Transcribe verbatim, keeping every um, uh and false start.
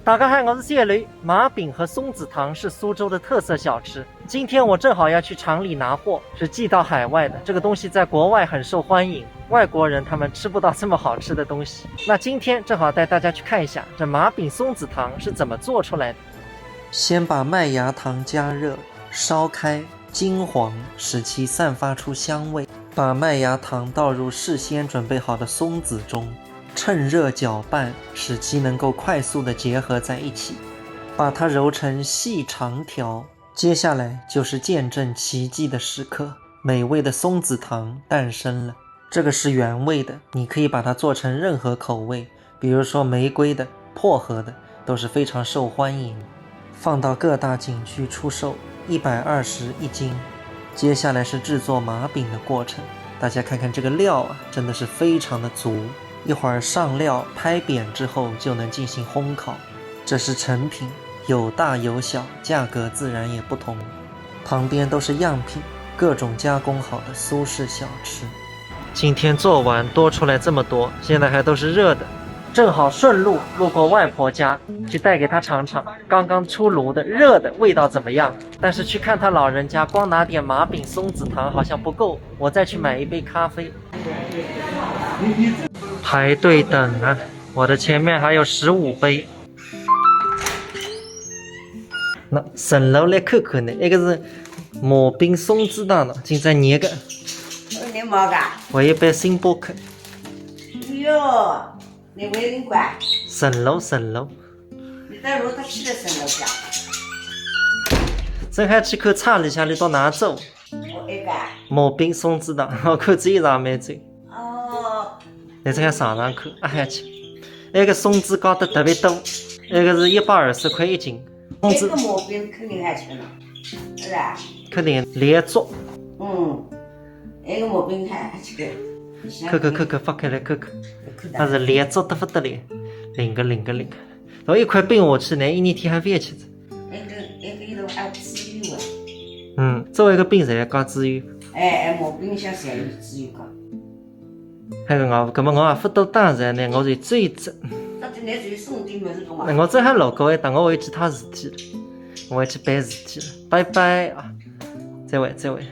大家好，我是谢雷。麻饼和松子糖是苏州的特色小吃，今天我正好要去厂里拿货，是寄到海外的。这个东西在国外很受欢迎，外国人他们吃不到这么好吃的东西。那今天正好带大家去看一下这麻饼松子糖是怎么做出来的。先把麦芽糖加热，烧开，金黄，使其散发出香味。把麦芽糖倒入事先准备好的松子中，趁热搅拌，使其能够快速的结合在一起。把它揉成细长条。接下来就是见证奇迹的时刻，美味的松子糖诞生了。这个是原味的，你可以把它做成任何口味，比如说玫瑰的、薄荷的，都是非常受欢迎。放到各大景区出售，一百二十一斤。接下来是制作麻饼的过程，大家看看这个料啊，真的是非常的足。一会儿上料拍扁之后，就能进行烘烤。这是成品，有大有小，价格自然也不同。旁边都是样品，各种加工好的苏式小吃。今天做完多出来这么多，现在还都是热的，正好顺路路过外婆家，去带给她尝尝刚刚出炉的热的味道怎么样。但是去看她老人家光拿点麻饼松子糖好像不够，我再去买一杯咖啡。排队等啊，我的前面还有十五杯。那顺路来看看呢，一个是麻饼松子糖呢，今朝热个，你买个？还有一杯星巴克。哟，你为人管，顺路顺路，你在路上吃的什么家？正好去看厂里向里到哪走。我一个。麻饼松子糖，我看这一场没走。哦，你这个尝尝看，哎呀去，那个松子高得特别多，那个是一百二十块一斤，松子一个麻饼肯定还吃了，是吧？肯定连做。嗯，一个麻饼还还吃个。看看看看，发开来看看，看它是连做得不得了，灵个灵个灵个。然后一块饼下去呢，一日天还勿吃。那个那个一路还滋补啊。嗯，作为一个饼侪要讲滋补。哎哎，麻饼像侪有滋补个。还有我，搿么我也勿多打算呢，我就走一走。到底那是送的么是干那我正好路过一趟，我回去趟事体了，我回去办事体了，拜拜啊，再会再会。